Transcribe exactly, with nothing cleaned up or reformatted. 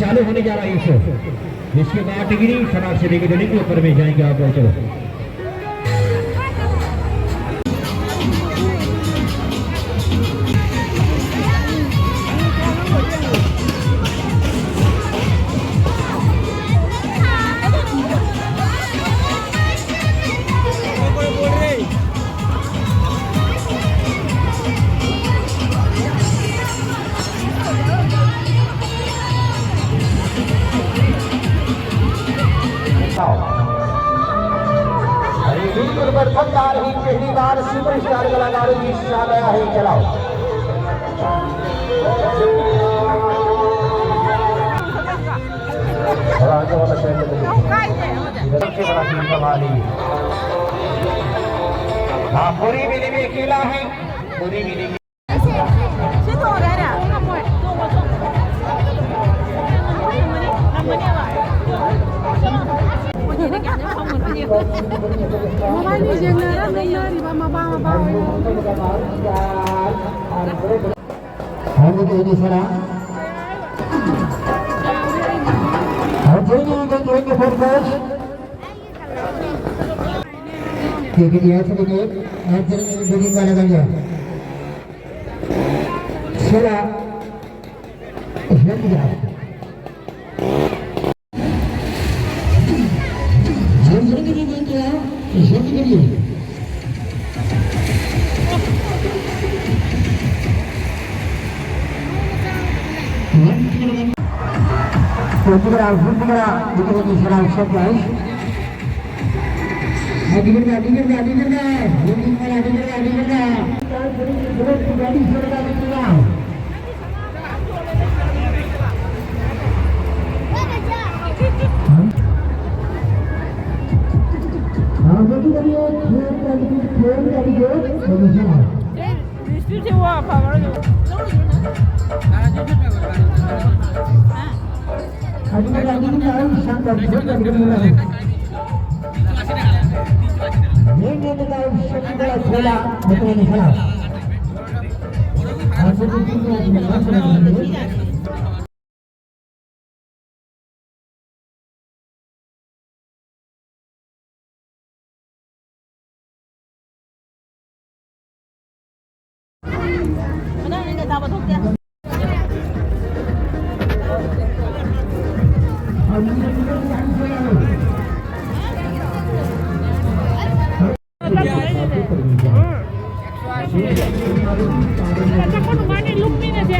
चालू होने जा रहा है ये शो, जिसके बाद डिग्री फटाक से देके चलेंगे, ऊपर में जाएंगे आप लोग। चलो। अरे बिल्कुल बरकतदार ही, पहली बार सुपरस्टार कलाकार भी आ गया है। चलाओ। और आगे वाला सेट में देखिए। सबसे बड़ा झुमका वाली। हाँ, पूरी मिली में अकेला है। पूरी मिली में। ꯃꯕꯥꯅꯤ ꯌꯦꯡꯅꯔ ꯅꯣꯛꯅꯔꯤꯕ ꯃꯄꯥ ꯃꯄꯥ ꯑꯣꯏꯅ꯫ ꯍꯧꯖꯤꯛ ꯑꯩꯅ ꯁꯔꯥ꯫ ꯍꯧꯖꯤꯛ ꯑꯩꯅ ꯌꯦꯡꯒꯦ ꯐꯣꯔ ꯀꯣꯆ꯫ ꯀꯦ ꯀꯦ ꯇꯤ ꯑꯦꯐ ꯀꯤꯅꯦ꯫ ꯍꯧꯖꯤꯛ ꯑꯩꯅ ꯕꯤꯜꯗꯤꯡ ꯋꯥꯂꯥ ꯒꯟꯖ꯫ ꯁꯔꯥ꯫ ꯏꯁꯂꯝ ꯒ꯭ꯔꯥꯎꯟ꯫ ꯌꯦꯡꯖꯔꯒꯗꯤ ꯅꯠꯇ꯭ꯔꯥ? ꯌꯦꯡꯖꯔꯒꯗꯤ꯫ ꯌꯦꯡꯖꯔꯒꯗꯤ꯫ ꯌꯦꯡꯖꯔꯒꯗꯤ꯫ ꯌꯦꯡꯖꯔꯒꯗꯤ꯫ ꯃꯊꯪ ꯑꯅꯤꯒ ꯆꯥꯕ ꯊꯣꯛꯇꯦ꯫ ꯑꯆꯥꯄꯣꯠ ꯅꯨꯡꯉꯥꯏꯅꯤ ꯂꯨꯞꯄꯤꯅꯁꯦ꯫